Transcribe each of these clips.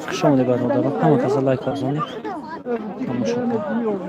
Хуш омадед, бародарон. Ҳама каса лайк афзонед, тамошо кунед.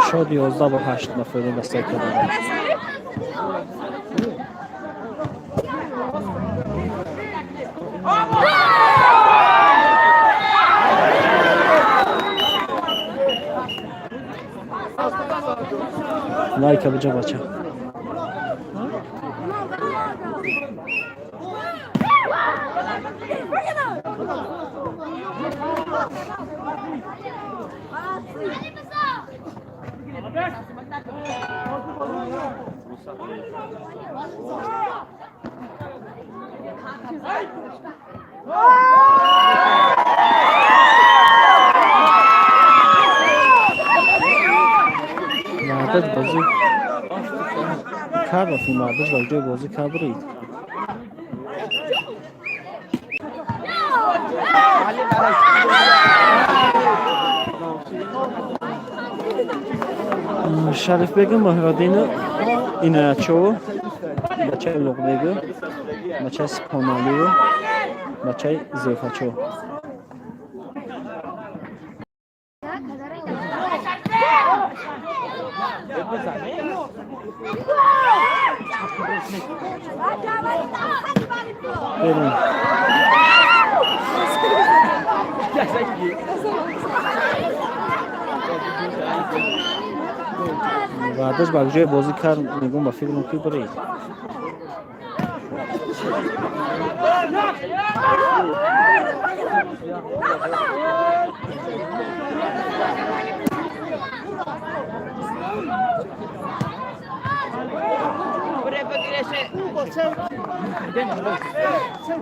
Шод 11-8 ба фоидаи дастаи Кадарон. Лайка биҷа, бача. Вардаш бозӣ кард, рафи Вардаш ба ҷои бозӣ кард, бурид. Шарифбегу Муҳроддину Иноятшову, бачаи Улуғбегу, бачаи Субҳоналиву, бачаи Зуйфачо. Берун. Вардаш ба ҷои бозӣ кард, мегӯм, ба фикрам, ки бурид.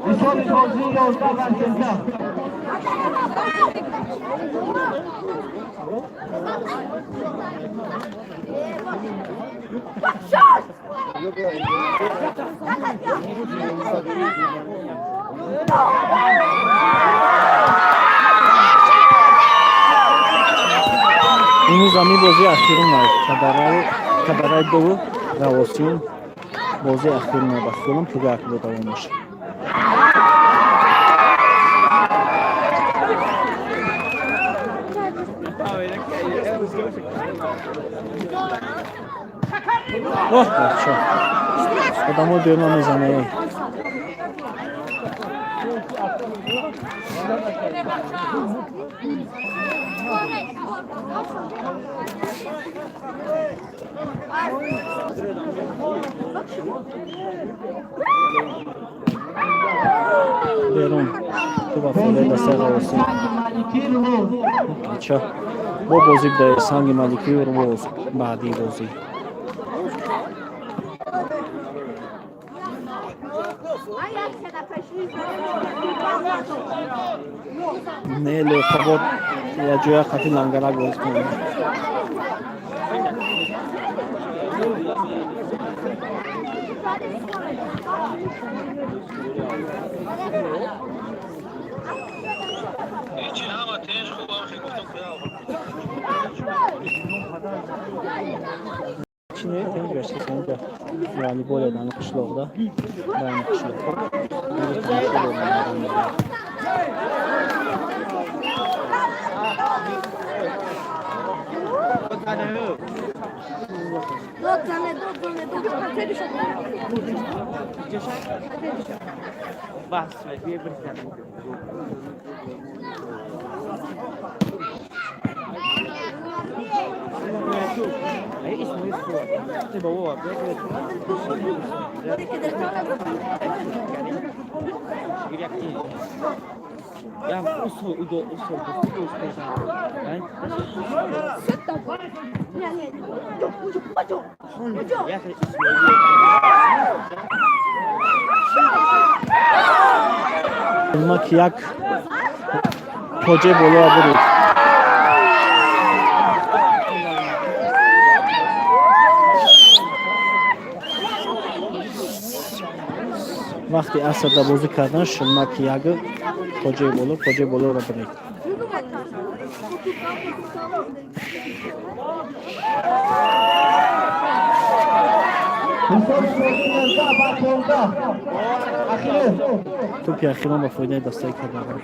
Ҳисоби бозӣ 11-13. Имрӯз ҳамин бозии ахирон аст. Кадараи дуву Равосиюн бозии ахирон ба фикрам, пурак бо давомаш. Оҳ, бача, одамо беруна мезанае. Берун ту ба фоидаи дастаи Ғавосӣ. Бача, бо бозӣ бидаи Санги Маликию Рувоз, баъдии бозӣ. Не, леқабод якҷоя қати лангарак бозӣ кунад. Чи не, тенҷ гаштаст онҷа, волейбол дан қишлоқда, байни қишлоқҳо имрӯз тамошо дорам. Ки як поҷаи болоа бурид. Вақти асрда бозӣ кардан Шилмак як поҷаи боло, поҷаи болоро бурид. Ҳисоби бозӣ 19-15. Ахирон. Тӯпи ахирон ба фоидаи дастаи Кадара.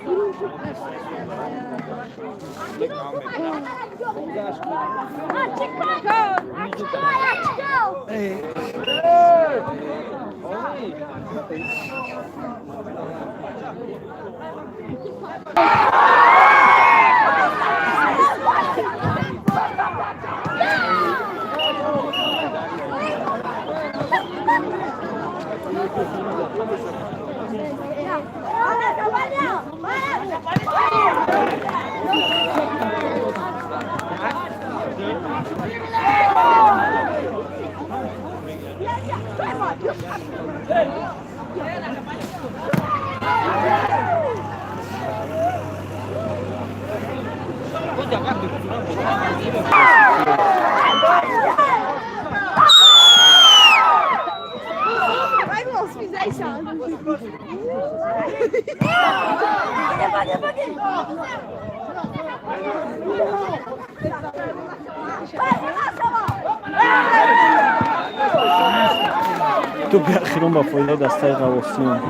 Тӯпи ахирон ба фоидаи дастаи Ғаввосиён.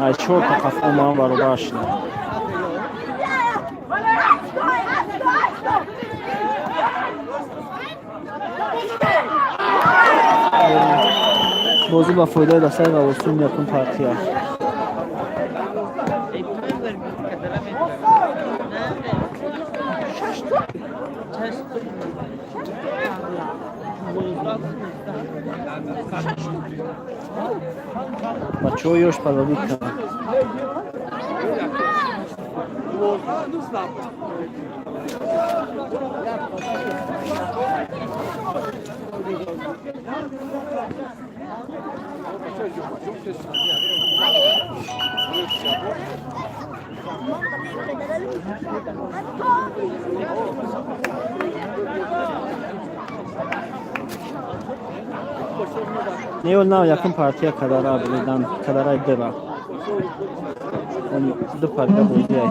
Ай чорта қафо ман баробар шудам. Бозӣ ба фоидаи дастаи Ғаввосиён, якум партия. Бачаҳо ёш парварӣ карданд. Нео нав якум партия кадара буридан, кадараи дера. Ду партия бозиай.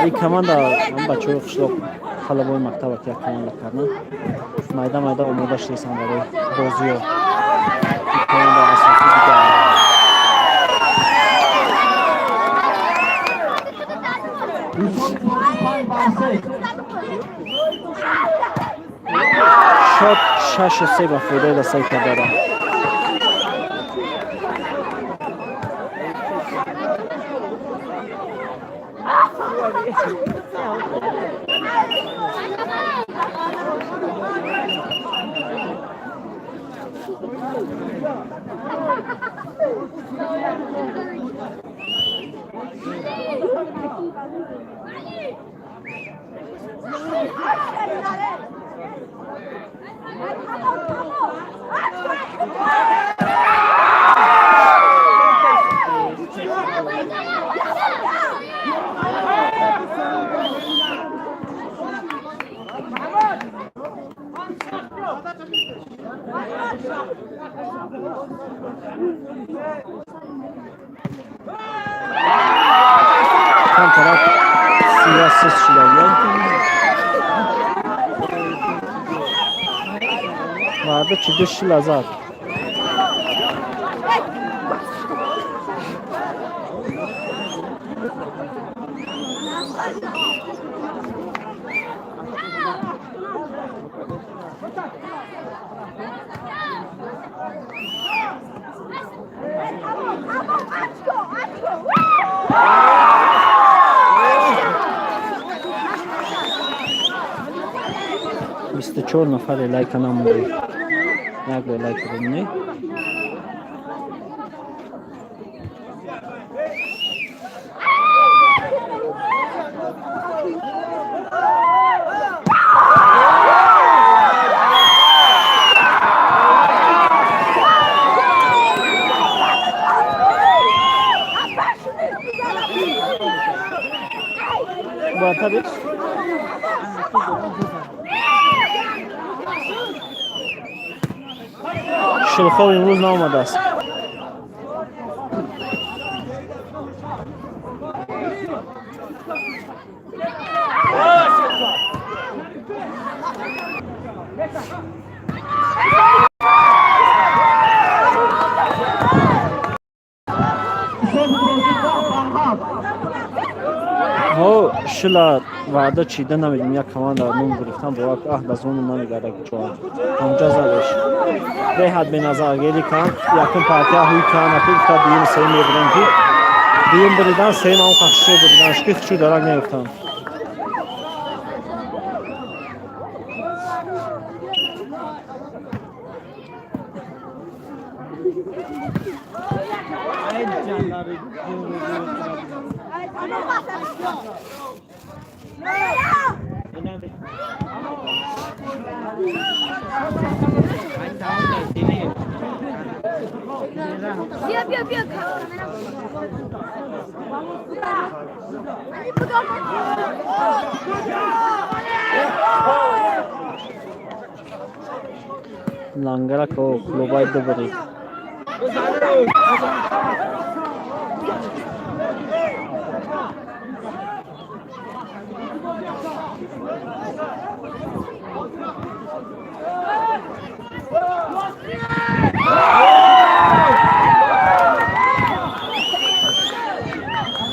Ин команда бачаҳои қишлоқ, талабои мактаба, ки як команда карданд, майда майда омода шудастанд барои бозиё. Команда асосӣ дигар. Шот 6-3 ба фоидаи дастаи Кадара. Камтарак сия суст шудагиям. Ваъда чиду шила зад. 24 нафаре лайка намонда. Як бор лайк бимонед. Бартар. Шилхов имрӯз наомадааст. Ҳисоби бозӣ 10 бар 7. Ҳо, шила ваъда чида намедим, як команда ном гирифтан, бовар аҳ дазону намегарда ҷоа. Ҳамҷа задеш. Беҳад беназаргирӣ кан, якум партия ҳуй кан, аки гуфта дуюм сеюм мебурем, ки дуюм буридан, сеюм ҳам қахшише буридан, шки хучу дарак неёфтанд. بیا بیا بیا. Лангарак клубай дубурид.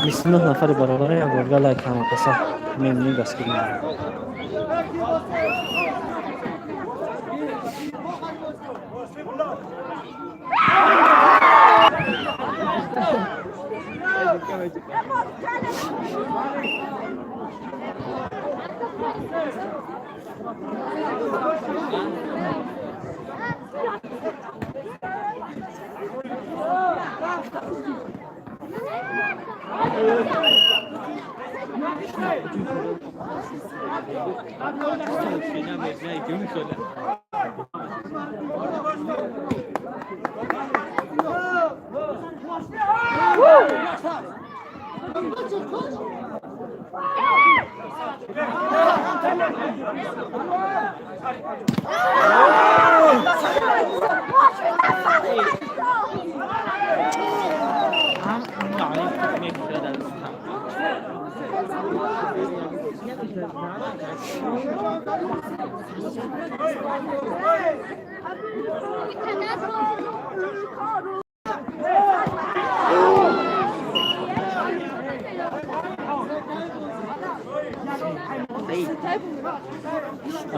29 нафари бародара, як борга лайк ҳамакаса мемнун, дастгирӣ менамоям.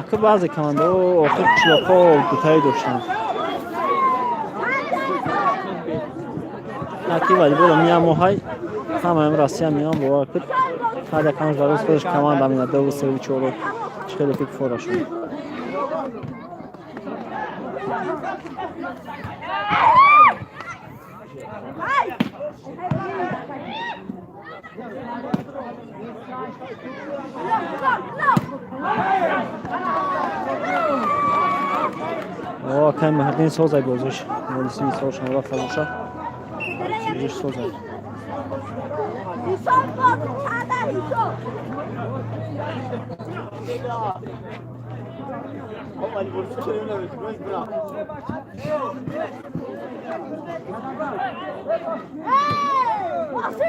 Ака, баъзе командаҳо охир қишлоқҳо дутаи доштанд. Аки волейбол миямоҳай ҳамаам Россия меям, бовар куд, ҳар якамаш барои худаш команда мена, дуву, севу, чору, чӣ хеле ки фора шуд. Акай Маҳрдин, созай бозиш. Молисини солшон рафта боша. Бозиш созай. ҳисоб бозӣ чанда ҳисоб. Эй, бозӣ.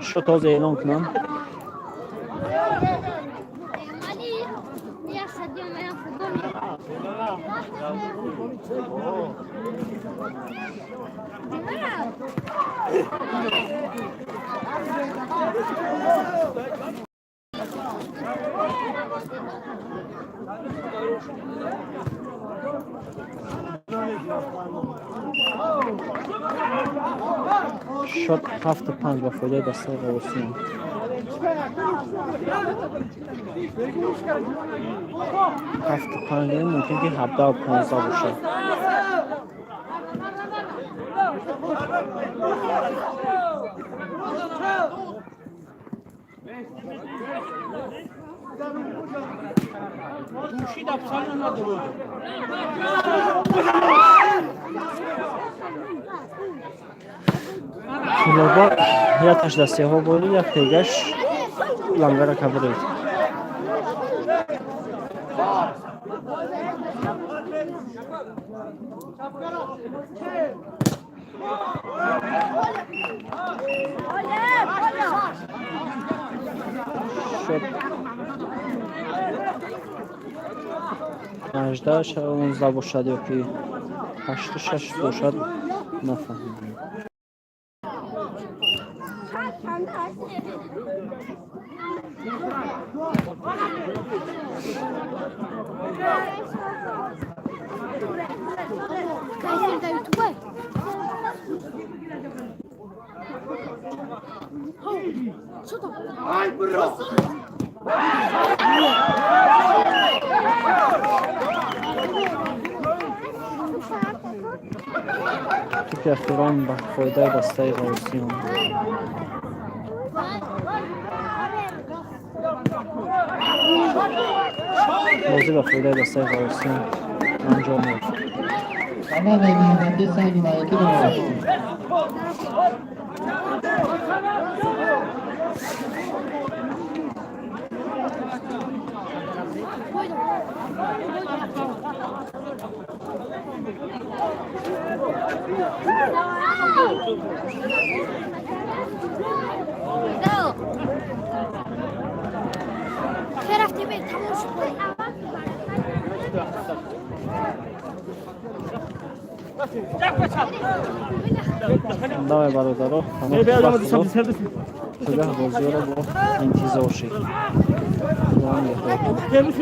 Шо тоза эълон кунам. Ali, ya stadion ya futbol. Шот 7-5 ба фоидаи дастаи Ғаввосиён. 7-5, мумкин ки 17-15 бошад. Кулоба якташ дастиҳо буду, яктегаш лангара кабуред. Оле, поле. Шот 18-16 бошад ё ки 8-6 бошад, нафаҳмидем. Чанд чанда аст? Kayseri'de YouTube. Тӯпи ахирон ба фоидаи дастаи Ғаввосиён. Бозӣ ба фоидаи дастаи Ғаввосиён анҷом ёфт. Ama ve sanki doğru. Ferah TV tamam şu. Давай, бародаро, бозиёро бо интизор шид.